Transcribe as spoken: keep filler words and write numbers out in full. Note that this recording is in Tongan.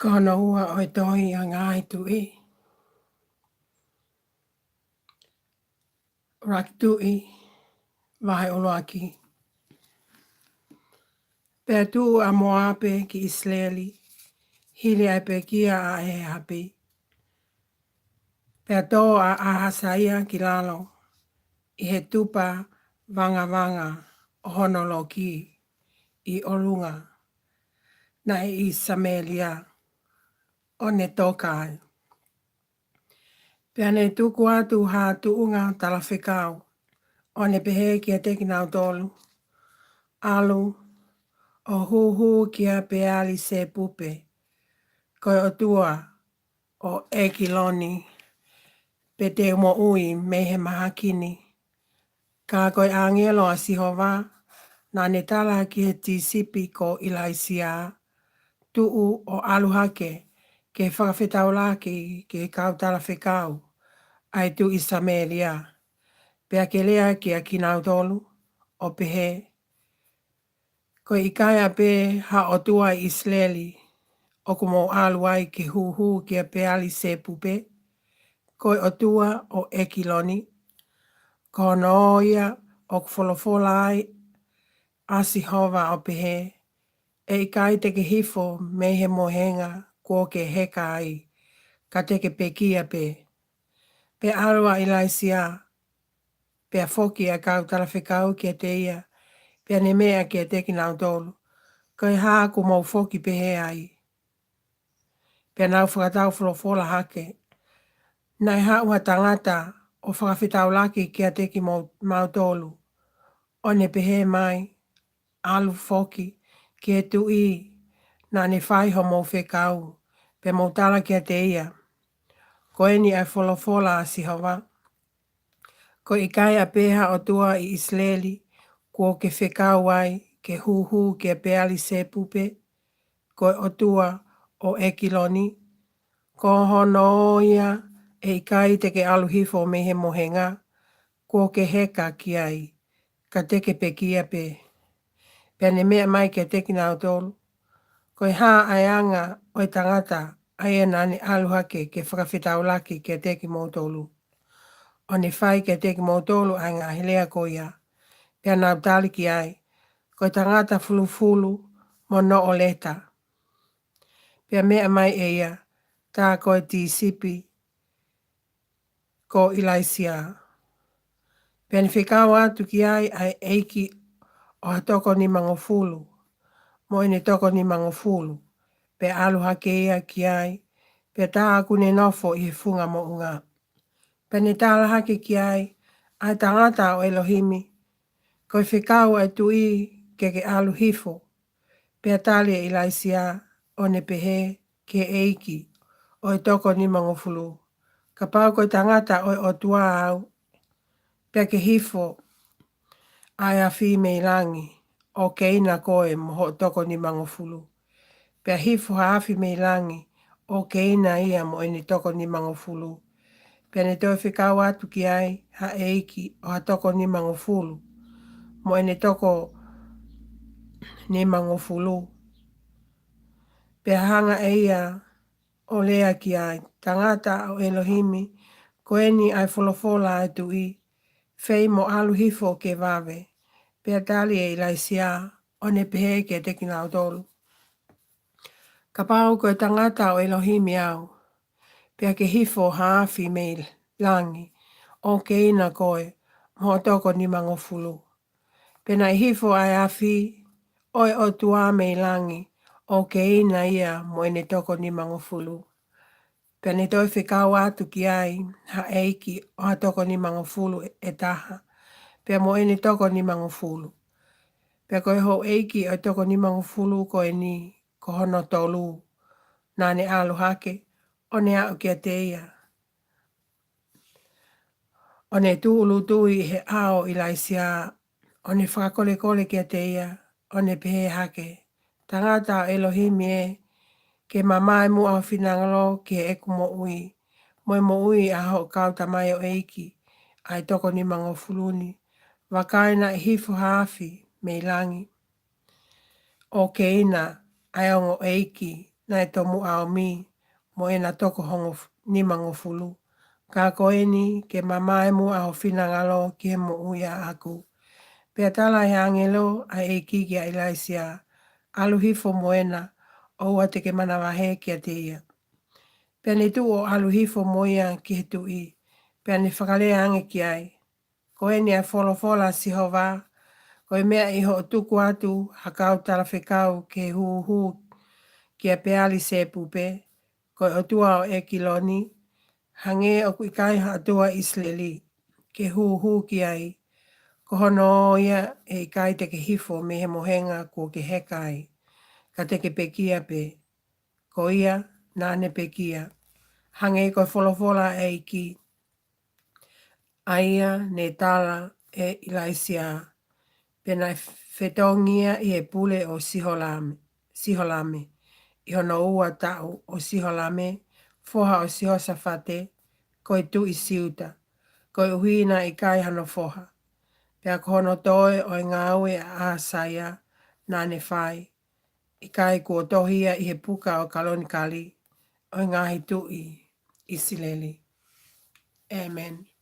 Ko hono ua ʻo e tohi ʻa e Ngaahi Tuʻi. ʻUluaki Tuʻi, vahe ʻuluaki. Pea tuʻu ʻa Mōape ki ʻIsileli, hili ʻa e pekia ʻa ʻĒhapi. Pea tō ʻa ʻAhasaia ki lalo, ʻi he tupa vangavanga ʻo hono loki ʻi ʻolunga, naʻe ʻi Samēlia, ʻo ne toka ai. Pea ne tuku atu ha tuʻunga talafekau, ʻo ne pehē kiate kinautolu, ʻAlu ʻo hūhū kia Peali Sepupe, ko e ʻotua ʻo ʻEkiloni, pe te u moʻui mei he mahaki ni. Ka ko e ʻāngelo ʻa Sihova naʻa ne tala ki he tīsipi ko ʻIlaisiā, Tuʻu ʻo ʻalu hake ke fakafetaulaki ki he kau talafekau ʻa e tuʻi Samēlia, pea ke lea kia kinautolu, ʻo pehē, Ko e ʻikai ʻapē ha ʻotua ʻi ʻIsileli ʻoku mou ʻalu ai ke hūhū kia Peali Sepupe, ko e ʻotua ʻo ʻEkiloni? Ko hono ō ia ʻoku folofola ai ʻa Sihova ʻo pehē, ʻE ʻikai te ke hifo mei he mohenga kuo ke heka ai, ka te ke pekia pē. Pea ʻalu ʻa ʻIlaisiā, pea foki ʻa e kau talafekau kiate ia, pea ne meʻa kiate kinautolu, Ko e hā kuo mou foki pehē ai? Pea nau fakatau folofola hake, Naʻe haʻu ha tangata ʻo fakafetaulaki kiate kimautolu, ʻo ne pehē mai, ʻAlu foki ki he tuʻi naʻa ne fai homou fekau, pea mou tala kiate ia, Ko eni ʻa e folofola ʻa Sihova, Ko e ʻikai ʻapē ha ʻotua ʻi ʻIsileli kuo ke fekau ai ke hūhū kia Peali Sepupe, ko e ʻotua ʻo ʻEkiloni? Ko hono ō ia, ʻe ʻikai te ke ʻalu hifo mei he mohenga kuo ke heka ki ai, ka te ke pekia pē. Pea ne meʻa mai kiate kinautolu, Ko e hā ʻa e anga ʻo e tangata ʻa ia naʻa ne ʻalu hake ke fakafetaulaki kiate kimoutolu, ʻo ne fai kiate kimoutolu ʻa e ngaahi lea ko ia? Pea nau tali ki ai, Ko e tangata fulufulu mo noʻoleta. Pea meʻa mai ʻe ia, Tā ko e tīsipi ko ʻIlaisiā. Pea ne fekau atu ki ai ʻa e ʻeiki ʻo ha toko nimangofulu, mo ʻene toko nimangofulu, pea ʻalu hake ia ki ai, pea tā ʻoku ne nofo ʻi he funga moʻunga. Pea ne tala hake ki ai ʻa e tangata ʻo ʻElohimi, Ko e fekau ʻa e tuʻi ke ke ʻalu hifo? Pea tali ʻe ʻIlaisiā, ʻo ne pehē ki he ʻeiki ʻo e toko nimangofulu, Kapau ko e tangata ʻo e ʻOtua au, pea ke hifo ʻa e afi mei langi, ʻo keina koe mo hoʻo toko nimangofulu. Pea hifo ha afi mei langi, ʻo keina ia mo ʻene toko nimangofulu. Pea ne toe fekau atu ki ai ha ʻeiki ʻo ha toko nimangofulu, mo ʻene toko nimangofulu. Pea hanga ʻe ia ʻo lea ki ai, Tangata ʻo ʻElohimi, ko eni ʻa e folofola ʻa e tuʻi, Fei mo ʻalu hifo ke vave. Pea tali ʻe ʻIlaisiā, ʻo ne pehē kiate kinautolu, Kapau ko e tangata ʻo ʻElohimi au, pea ke hifo ha afi mei langi, ʻo keina koe mo hoʻo toko nimangofulu. Pea naʻe hifo ʻa e afi ʻo e ʻOtua mei langi, ʻo keina ia mo ʻene toko nimangofulu. Pea ne toe fekau atu ki ai ha ʻeiki ʻo ha toko nimangofulu ʻe taha, pea mo ʻene toko nimangofulu. Pea ko e houʻeiki ʻo e toko nimangofulu ko eni, ko hono tolu, naʻa ne ʻalu hake, ʻo ne aʻu kiate ia, ʻo ne tūʻulutui ʻi he ʻao ʻo ʻIlaisiā, ʻo ne fakakolekole kiate ia, ʻo ne pehē hake, Tangata ʻo ʻElohimi ē, ke mamae muʻa ho finangalo ki heʻeku moʻui, mo e moʻui ʻa hoʻo kau tamaioʻeiki ʻa e toko nimangofulu ni, vakai naʻe hifo ha afi mei langi, ʻo keina ʻa e ongo ʻeiki ʻe tomuʻa ʻomi, mo ʻena toko hongo f-, nimangofulu. Ka ko eni, ke mamae muʻa ho finangalo ki he moʻui ʻaʻaku. Pea tala ʻe he ʻāngelo ʻa e ʻEiki kia ʻIlaisiā, ʻAlu hifo mo ʻena, ʻoua te ke manavahē kiate ia. Pea ne tuʻu ʻo ʻalu hifo mo ia ki he tuʻi, pea ne fakalea ange ki ai, Ko eni ʻa e folofola ʻa Sihova, Ko e meʻa ʻi hoʻo tuku atu ha kau talafekau ke hūhū kia Peali Sepupe, ko e ʻotua ʻo ʻEkiloni, hangē ʻoku ʻikai ha ʻotua ʻIsileli ke hūhū ki ai, ko hono ō ia ʻe ʻikai te ke hifo mei he mohenga kuo ke heka ai, ka te ke pekia pē. Ko ia, naʻa ne pekia, hangē ko e folofola ʻa e ʻEiki, ʻa ia ne tala ʻe ʻIlaisiā. Pea naʻe fetongi ia ʻi he pule ʻo Siholame, Siholame, ʻi hono ua taʻu ʻo Siholame, foha ʻo Sihosafate, ko e tuʻi Siuta, koeʻuhi naʻe ʻikai hano foha. Pea ko hono toe ʻo e ngāue ʻa ʻAhasaia naʻa ne fai, ʻikai kuo tohi ia ʻi he puka ʻo e kalonikali ʻo e ngaahi tuʻi ʻIsileli. ʻĒmeni.